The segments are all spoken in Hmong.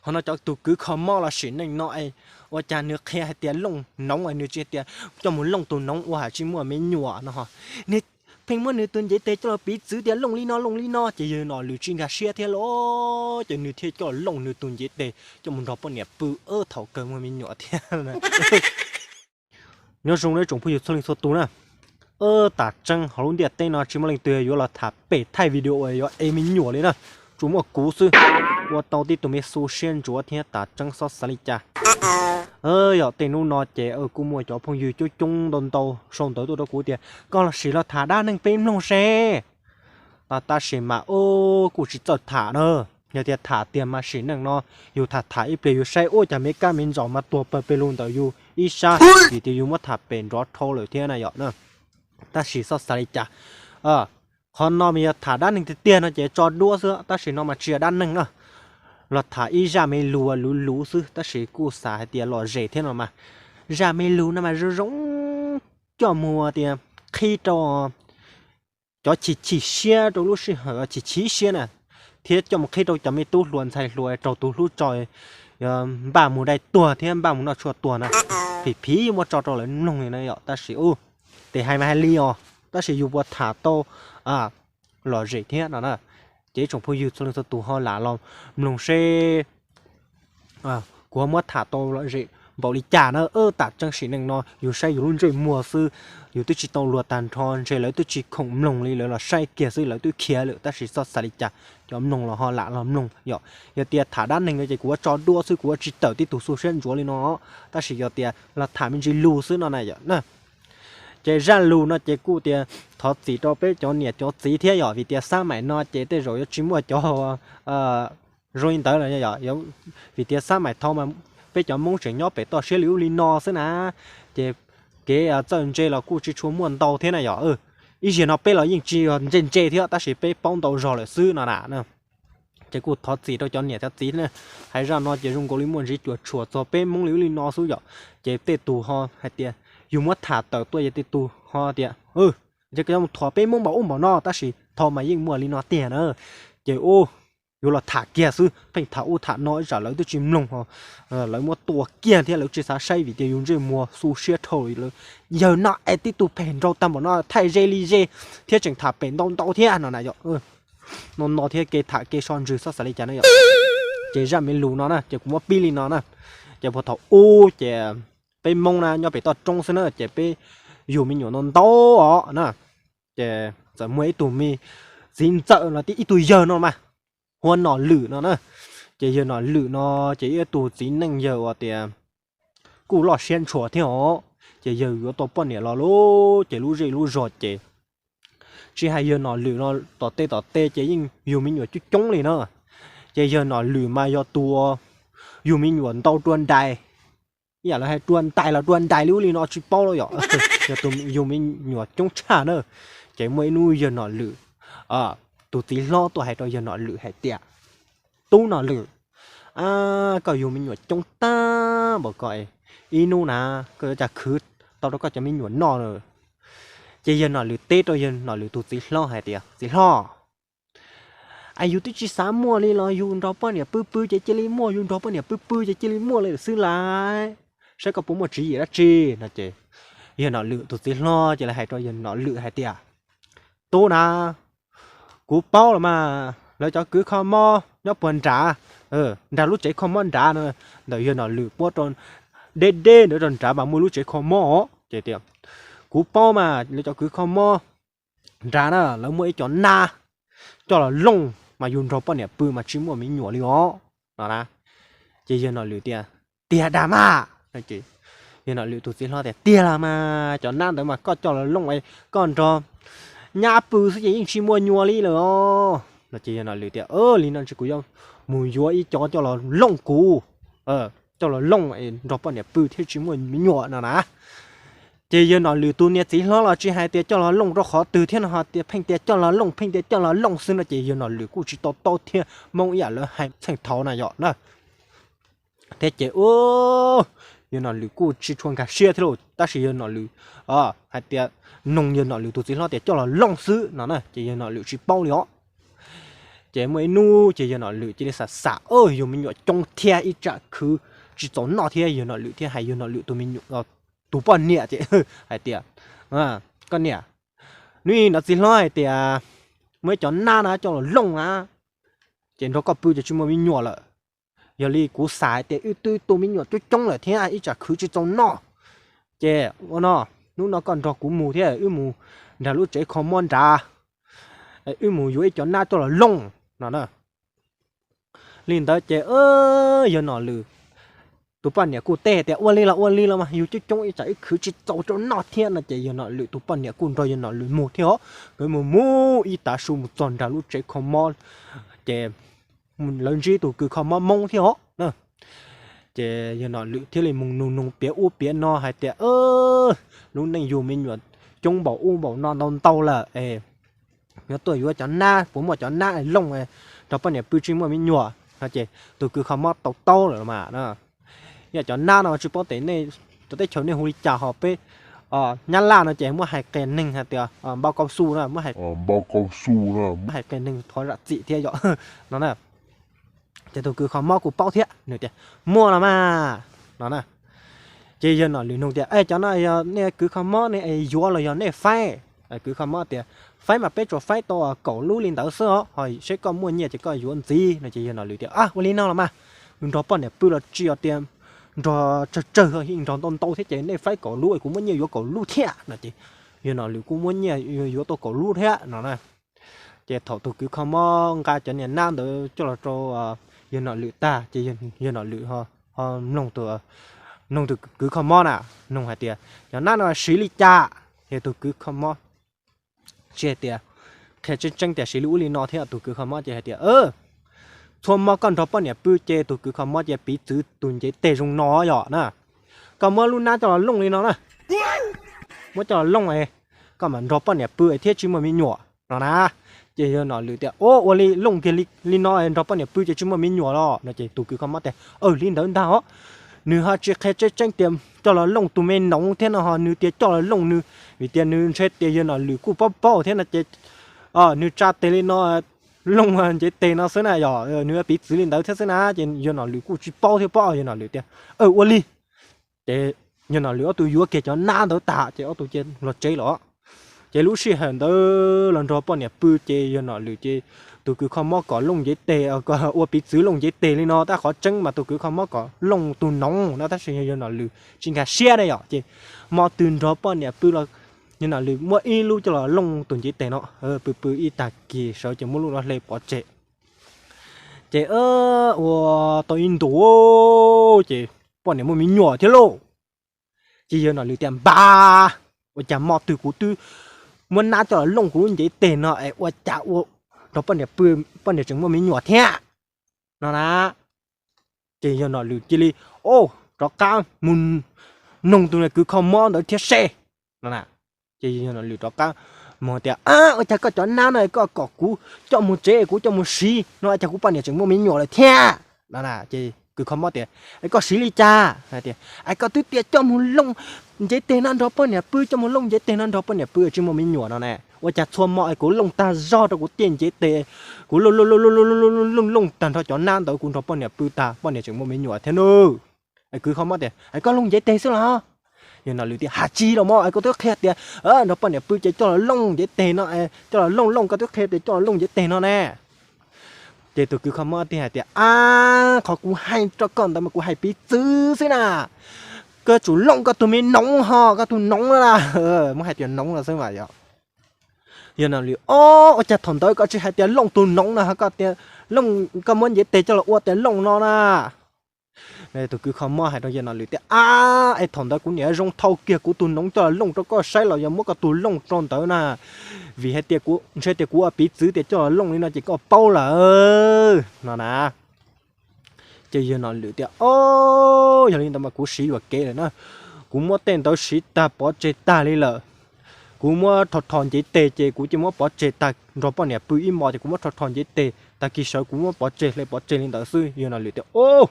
Qhov no cov tus kwv kho mob los sim neej no es ua cas nws qhia hais tias looj noov es nws tsis tias coj mus looj tus noov ua ham tsis muaj me nyuam no ho. Nws pheej muab nws tus ncev tes coj los piv txwv tias looj li no looj li no ces yawg Nom Lwm tsis nkag siab thiab los ces nws thiaj coj los looj nws tus ncev tes coj mus nrog poj niam pw, thaum kawg muaj me nyuam thiab. Nyob zoo ib tsoom phooj ywg txhua leej txhua tus na. Tam tseeb hauv lub ntiaj teb no tsis muaj leej twg yuav los tham pem thaij video uas yuav ev me nyuam li na. Tsuas muaj kuv xwb ua tau tib tug me xu siab ntsuav thiab tam tseeb xob xav li cas. Yog tej hnub no ces kuj muaj cov phooj ywg coob coob ntau ntau sau ntawv tuaj rau kuv tias koj los sim los tham dab neeg peb mloog seb. Tab sis mas kuj tsis txawj tham na. Yog tias tham tiag mas sim neej no yus tham tham ib pliag yus saib ua cas me kab me ntsaum mas tuag pawg pes lug ntawm yus ib sab vim tias yus muab tham pem nrov dhau lawm thiab na yom. Tab sis xob xav li cas, qhov no mas yog tham dab neeg tiag tiag no ces tso duab xwb tab sis no mas tsis yog dab neeg na. Los tham ib zaj me lus luv luv xwb tab sis kuj xav hais tias lom zem thiab no mas. Zaj me lus no mas zoo zoo coj mus tias qhib rau cov chim chim siab rau lub sij hawm chim chim siab na, thiab coj mus qhib rau cov me tub hluas ntxhais hluas raug tus hlub tso npaj mus dai tuag thiab npaj mus noj tshuaj tuag na. Phim phiv muab tso rau lawv mloog li na yom. Tab sis tes hais mas hais li os, tab sis yus puas tham tau lom zem thiab no na. Ces ib tsoom phooj ywg txhua leej txhua tus ho lam los mloog seb kuv ho muab tham tau lom zem npaum li cas na. Tam tseeb sim neej no yus saib yus lub ntsej muag xwb, yus twb tsis tau luag tag nrho ntshe lawv twb tsis khoom mloog li, lawv los saib kiag xwb lawv twb khiav lawm tab sis xob xav li cas cov mloog los ho lam los mloog yom. Yog tias tham dab neeg no ces kuv ua tso duab xwb kuv ua tsis tawm tib tug xu siab ntsuav li no, tab sis yog tias los tham me ntsis lus xwb no na yom. Ces zaj lus no ces kuj tias thov txim rau peb cov niam cov txiv thiab yom vim tias xab maim no ces tej zaum yuav tsis muaj cov zoo li ntawd los vim tias xab maim thaud mas peb cov Hmoob tseem nyob pem toj siab li ub li no xwb na. Ces kev txawj ntse los kuj tsis tshua muaj ntau thiab na yom. Ib zaug no peb los yeej tsis yog ntse ntse thiab tab sis peb paub ntau zog lawm xwb no na. Ces kuj thov txim rau cov niam cov txiv, hais zaj no ces zoo nkaus li muaj ntsis cuam tshuam txog peb Hmoob li ub li no xwb yom. Ces tej tus ho hais tias yus muab tham tawm tuaj yog tej tus ho tias ces koj yuav mus thuam peb Hmoob npaum ub npaum no tab sis thaum mas yeej muaj li no tiag na. Ces yuav los tham kiag xwb pheej tham ub tham no ib tsam lawv twb tsis mloog, lawv muab tua kiag thiab lawv tsis xav saib vim tias yus ntsej muag xu siab dhau lawm. Yawg no es tib tug phem nraug tag npaum no thaij ze li ze thiab tseem tham pem ntau ntau thiab no na yom. No no thiab kev tham kev so ntswg xob xav li cas na yom. Ces zaj me lus no na ces kuv muab pib li no na. Ces puag thaum ub ces peb Hmoob na nyob pem toj roob xwb na ces peb yug me nyuam ntau ntau os na. Ces txawm muaj ib tug me txiv ntxawm los ib tug yawg no mas hu ua Nom Lwm no na. Ces yawg Nom Lwm no ces ib tug txiv neej yawg uas tias kuj loj siab ntshua thiab os. Ces yawg yuav tau poj niam los lawm ces lub zej lub zog ces tsis hais yawg Nom Lwm no tom tej tom tej ces yeej yug me nyuam coob coob li na. Ces yawg Nom Lwm mas yog tus yug me nyuam ntau dua ntais, ib yam lawv hais dua ntais los dua ntais li ub li no tsis paub los yom. Yog tus yug me nyuam coob tshaj na. Ces muaj ib hnub yawg Nom Lwm, tus txiv hlob tuaj hais rau yawg Nom Lwm hais tias, Tub Nom Lwm, koj yug me nyuam coob tag npaum ko, ib hnub na koj yuav ua cas khwv tau rau koj cov me nyuam noj na? Ces yawg Nom Lwm teb rau yawg Nom Lwm tus txiv hlob hais tias, Txiv hlob, es yus twb tsis xav muaj li los yus nrog poj niam pw pw ces cia li muaj, yus nrog poj niam pw pw ces cia li muaj li lawm xwb lauj, saib koj puas muaj tswv yim dab tsi no. Ces yawg Nom Lwm tus txiv hlob ces lawv hais rau yawg Nom Lwm hais tias, Tub na, kuv paub los mas, lawv cov kwv kho mob nyob puag nrad, nrad lub tsev kho mob nrad no, ntawm yawg Nom Lwm puab rau deb deb ntawd rau nrad mas muaj lub tsev kho mob os. Ces tias, Kuv paub mas lawv cov kwv kho mob nrad na lawv muaj ib co nab coj los looj mas yus nrog poj niam pw mas tsis muaj me nyuam li os no na. Ces yawg Nom Lwm tias, Tiag dag mas. Yawg Nom Lwm tus txiv hlob tias, Tiag los mas, cov nab ntawd mas koj coj los looj, koj nrog nyab pw xwb ces yeej tsis muaj nyuam li lawm os no. Ces yawg Nom Lwm tias, Li no ntshe kuv yuav mus yuav ib co coj los looj kuv, coj los looj nrog poj niam pw thiaj tsis muaj me nyuam no na. Ces yawg Nom Lwm tus niag txiv hlob los tsis hais tias coj los looj rau qhov twg thiab no, ho tias pheej tias coj los looj, pheej tias coj los looj xwb no ces yawg Nom Lwm kuj tsis to taub thiab, Hmoob ib yam lawv hais txheej thaud na yom na. Thiab ces ua yawg Nom Lwm kuj tsis tshua nkag siab thiab lauj, tab sis yawg Nom Lwm hais tias, noog yawg Nom Lwm tus txiv hlob tias coj los looj xwb no na, ces yawg Nom Lwm tsis paub li os. Ces muaj ib hnub ces yawg Nom Lwm cia li xam xam, yus me nyuam coob thiab ib tsam khwv tsis txaus noj thiab, yawg Nom Lwm thiaj hais yawg Nom Lwm tus me nyuam, tus poj niam ces hais tias, koj niam, hnub no txiv hlob hais tias muaj ib cov nab na coj los looj na, ces nrog koj pw ces tsis muaj me nyuam lawm. Yog li kuv xav hais tias wb twb tu me nyuam coob coob lawm thiab ib tsam khwv tsis txaus noj, ces ua no, hnub no koj nrog kuv mus thiab wb mus nram lub tsev kho mob nrad, wb mus yuav ib cov nab coj los looj no na. Li ntawd ces yawg Nom Lwm tus poj niam kuj teb tias ua li los ua li los mas yus coob coob ib tsam wb khwv tsis txaus rau noj thiab no, ces yawg Nom Lwm tus poj niam kuj nrog yawg Nom Lwm mus thiab os. Nkawd mus mus ib tav su mus txog nram lub tsev kho mob, ces lawv ntsib tus kws kho mob Hmoob thiab os. Ces yawg Nom Lwm thiaj li mus nug nug piav ub piav no hais tias, lub neej yug me nyuam coob npaum ub npaum no ntau ntau lawm es yuav tuaj yuav cov nab, puas muaj cov nab looj nrog poj niam pw tsis muaj me nyuam no. Ces tus kws kho mob tau taub lawm mas, yog cov nab no tsis paub tes nej cov teb chaws nej hu li cas ho peb Nyab Laj no ces muab hais qia neeg hais tias npau kau su na, muab hais qia neeg thov zam txim thiab yom no na. Ces tus kws kho mob kuj paub thiab nws tias muaj los mas no na. Ces yawg Nom Lwm nug tias, cov no yog nej kws kho mob ne es yuav los yog nej faib? Kws kho mob tias, faib mas peb tsuas faib tau kaum lub li ntawd xwb os, ho seb koj muaj nyiaj ces koj yuav ntxiv no. Ces yawg Nom Lwm tias, ua li no los mas, nws nrog poj niam pw los tsis yog tias nrog tsawg tsawg, nrog ntau ntau thiab ces nej faib kaum lub es kuv muab nyiaj yuav kaum lub thiab no. Ces yawg Nom Lwm kuj muab nyiaj yuav tau kaum lub thiab no na. Ces thaum tus kws kho mob nqa cov niag nab ntawd coj los rau yawg Nom Lwm tag ces yawg Nom Lwm ho mloog, nug tus kws kho mob na, nug hais tias, cov nab no siv li cas? Ces tus kws kho mob tsis hais tias, qhia tseeb tseeb tias siv li ub li no thiab, tus kws kho mob ces hais tias, txhua hmo koj nrog poj niam pw ces tus kws kho mob ces piv txwv tus ncev teg zoo no yom na, koj muab lub nab coj los looj li no na, muab coj los looj, koj mam nrog poj niam pw thiab tsis muaj me nyuam no na. Ces yawg Nom Lwm tias, ua li looj kiag li no nrog poj niam pw ces tsis muaj me nyuam los no. Ces tus kws kho mob tias, li ntawd ntag os, nws ho tsis qhia tseeb tseeb tias coj los looj tus me noov thiab no ho nws tias coj los looj nws, vim tias nws ntshe tias yawg Nom Lwm kuj paub paub thiab no ces nws tsa tes li no, looj ncev teg no xwb na, yog nws piv txwv li ntawd thiab xwb na. Ces yawg Nom Lwm kuj tsis paub thiab paub, yawg Nom Lwm tias, ua li. Ces yawg Nom Lwm ob tug yuav kiag cov nab ntawd tag ces ob tug cia los tsev lawm. Ces lub sij hawm ntawd los nrog poj niam pw ces yawg Nom Lwm ces tus kws kho mob kom looj ncev teg, ua piv txwv looj ncev teg li no, tab qhov tseeb mas tus kws kho mob kom looj tus noov no, tab sis yawg Nom Lwm tsis nkag siab ne yom. Ces hmo twg nrog poj niam pw los yawg Nom Lwm muab ib lub coj los looj tus ncev teg no, pw pw ib tag kis sawv ces muab lub no hle pov tseg. Ces ua tau ib ntus ces poj niam muaj me nyuam thiab lauj. Ces yawg Nom Lwm tias, npab, ua cas hmo twg kuv twb muab nab coj los looj kuv lub ncev teg no es ua cas ua nrog poj niam pw, poj niam tseem muaj me nyuam thiab no na. Ces yawg Nom Lwm cia li, o, rov qab mus noog tus kws kho mob ntawd thiab seb no na. Ces yawg Nom Lwm rov qab mus tias, ua cas koj cov nab no koj kom kuv coj mus tsev kuv coj mus siv no, ua cas kuv poj niam tseem muaj me nyuam lawm thiab no na. Ces kws kho mob tias, es koj siv li cas? Hais tias, es koj twb tias coj mus looj ncev teg no nrog poj niam pw, coj mus looj ncev teg no nrog poj niam pw tsis muaj me nyuam no ne, ua cas txhua hmo es kuv looj tag zog rau kuv tej ncev teg, kuv looj looj looj looj looj looj tag nrho cov nab ntawd kuv nrog poj niam pw tag poj niam tseem muaj me nyuam thiab nawb. Es kws kho mob tias, es koj looj ncev teg xwb los? Yawg Nom Lwm tias, has tsis los mas, es koj twb qhia tias nrog poj niam pw ces coj los looj ncev teg no, coj los looj looj, koj twb qhia tias coj los looj ncev teg no ne. Ces tus kws kho mob thiaj hais tias, ab, qhov kuv hais rau koj ntawd mas kuv hais piv txwv xwb na, koj tsum looj koj tus me noov ho, koj tus noov no na, muab hais tias noov no xwb mas yog. Yawg Nom Lwm, o, ua cas thaum ntawd koj tsis hais tias looj tus noov no ho koj tias, koj muab ncev teg coj los ua tias looj no na. Tus kws kho mob hais rau yawg Nom Lwm tias, ab, es thaum ntawd kuv niam zoo thau kiag kuv tus noov coj los looj rau koj saib los yog muab koj tus looj rau ntawd na, vim hais tias kuv ntshe tias kuv ua piv txwv tias coj los looj li no ces koj paub lawm no na. Ces yawg Nom Lwm tias, o, yog li ntawd mas kuv siv yuam kev lawm na, kuv muab tej ntawd siv tag pov tseg tag li lawm. Kuv muab rho rho ncev teg ces kuv cia muab pov tseg tag, nrog poj niam pw ib hmo ces kuv muab rho rho ncev teg, tag kis sawv kuv muab pov tseg hle pov tseg li ntawd xwb. Yawg Nom Lwm tias, o,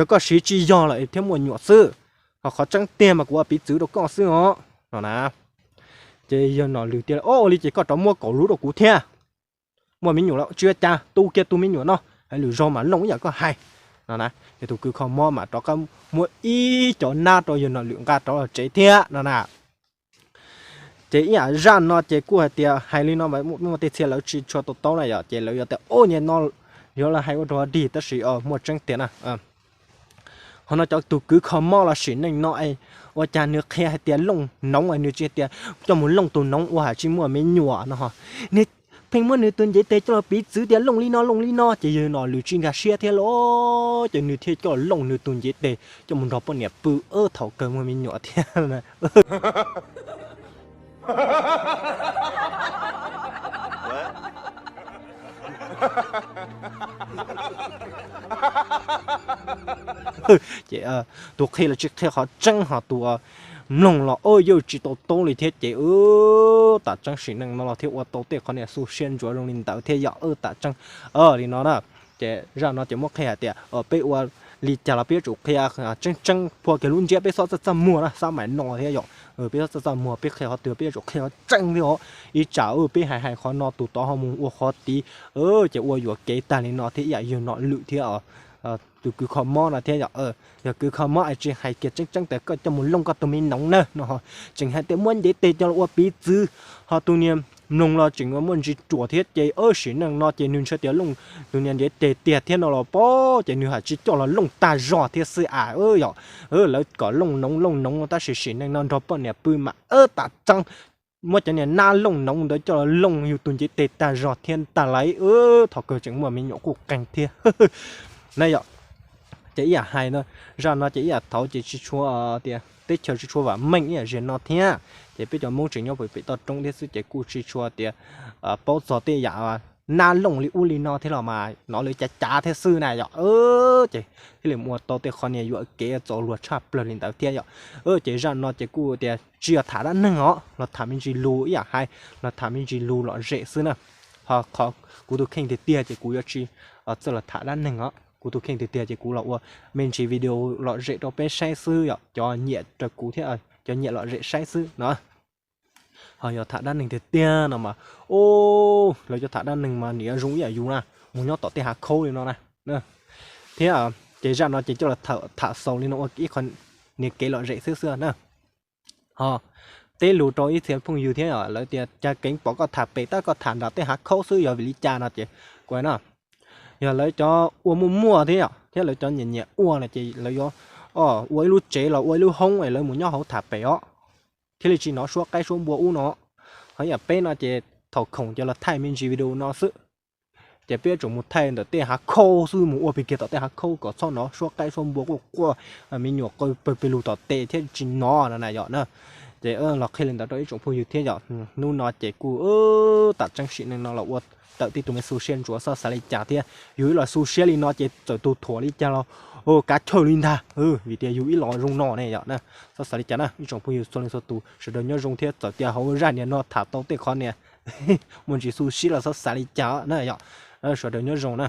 Yog koj siv tsis yog lawm thiaj muaj me nyuam xwb, ho qhov tseeb tiag mas kuv ua piv txwv rau koj xwb os no na. Ces yawg Nom Lwm tias, Ua li ces koj rov muab kaum lub rau kuv thiab, muaj me nyuam lawm tsis ua cas, tu kiag tus me nyuam no, hais lwm zaus mam looj ib yam koj hais no na. Ces tus kwv kho mob mas rov qab muab ib co nab rau yawg Nom Lwm nqa rov los tsev thiab no na. Ces ib yam zaj no ces kuj hais tias hais li no mas muaj tej txhia lawv tsis tshua to taub na yom, ces lawv yuav tias, Ua li no yuav los hais ua rau dig, tab sis muaj tseeb tiag na. Ho no cov tus kwv kho mob los sim neej no, ua cas nws qhia hais tias looj noov, nws tsis tias coj mus looj tus noov ua hais tsis muaj me nyuam no ho. Nws pheej muab nws tus ncev tes coj los piv txwv tias looj li no looj li no, ces yawg Nom Lwm tsis nkag siab thiab los, ces nws thiaj coj looj nws tus ncev tes coj mus nrog poj niam pw, thaum kawg muaj me nyuam thiab. Ces tus qhia los tsis qhia qhov tseeb, ho tus mloog los yuav tsis to taub li thiab. Ces tam tseeb sim neej no los thiaj ua tau tej qhov niag xu siab ntsuav zoo li ntawd thiab yom. Tam tseeb li no na, ces zaj no ces muab qhia hais tias peb ua li cas los peb yuav tsum qhia tseeb tseeb, phua kiag lub ntsiab, peb xob txaj txaj muag na, xab maim no thiab yom. Peb xob txaj txaj muag, peb qhia qhov twg peb yuav tsum qhia qhov tseeb thiab os. Ib tsam peb hais hais qhov no tus tod ho mus ua qhov tid, ces ua yuam kev tag li no thiab ib yam yawg Nom Lwm thiab tus kwv kho mob no thiab yom. Yog kwv kho mob es tsis hais kiag tseeb tseeb tias koj coj mus looj koj tus me noov na no, tseem hais tias muab ncev tes coj los ua piv txwv, ho tus niag mloog los tseem muaj ntsis ruam thiab. Ces sim neej no ces nws ntshai tias looj tus niag ncev tes tiag thiab no los pob, ces nws hais tsis coj los looj tag zog thiab xwb as yom. Lawv kom looj noov looj noov tab sis sim neej no nrog poj niam pw mas tam tseeb muab cov niag nab looj noov ntawd coj los looj yus tus ncev tes tag zog thiab ntag lauj. Thaum kawg tseem muaj me nyuam quj qeeg thiab na yom. Ces ib yam hais no, zaj no ces ib yam thaud ces tsis tshua tias teb chaws tsis tshua vam meej ib yam ziag no thiab, ces peb cov Hmoob tseem nyob pem toj roob thiab xwb ces kuj tsis tshua tias paub txog tej yam nab looj li ub li no thiab los mas hnov lawv cav cav thiab xwb na yom. Ces thiaj li mus ua tau tej qhov niag yuam kev txaus luag tshaj plaws li ntawd thiab yom. Ces zaj no ces kuj tias tsis yog tham dab neeg os, los tham me ntsis lus ib yam hais, los tham me ntsis lus lom zem xwb na. Ho qhov kuv tus kheej tiag tiag ces kuv yuav tsis txawj los tham dab neeg os. Kuv tus kheej tiag tiag ces kuv los ua me ntsis video lom zem rau peb saib xwb yom, cov nyiam raws kuv thiab cov nyiam lom zem saib xwb no. Ho yog tham dab neeg tiag tiag no mas, lawv cov tham dab neeg mas nws yuav zoo ib yam yus na, mus nyob tom tej hav khaub li no na. Thiab ces zaj no ces coj los tham xaus li no ua ib qho niag kev lom zem xwb xwb na. Ho teb lus rau ib txhia phooj ywg thiab yom, lawv tias cas keev pom koj tham pem tab koj tham nram tej hav khaub xwb yog vim li cas no ces kuv hais no, yog lawv cov ua muaj muaj thiab yom, thiab lawv cov nyiam nyiam ua no ces lawv yuav ua ib lub tsev los ua ib lub hoob es lawv mus nyob hauv tham pem os, thiaj li tsis hnov suab qaib suab npua ub no. Ho yam peb no ces thaum khoom ces los thaij me ntsis video no xwb. Ces peb yuav tsum mus thaij ntawm tej hav khaub xwb, mus ua pem kiag tom tej hav khaub kom txhob hnov suab qaib suab npua quaj quaj, me nyuam qw pawg pes lug tom tes thiab tsis hnov no na yom na. Ces los qhia li ntawd rau ib tsoom phooj ywg thiab yom. Hnub no ces kuj tam tseeb sim neej no los ua tawm tib tug me xu siab ntsuav, txhob xav li cas thiab. Yus ib los xu siab li no ces txawm tus thuam li cas los kav chawj li ntag, vim tias yus ib los zoo no ne yom na. Txhob xav li cas na ib tsoom phooj ywg txhua leej txhua tus, sawv daws nyob zoo thiab. Txawm tias hauv zaj niag no tham tau tej qhov niag muaj ntsis xu siab los txhob xav li cas na yom. Sawv daws nyob zoo na.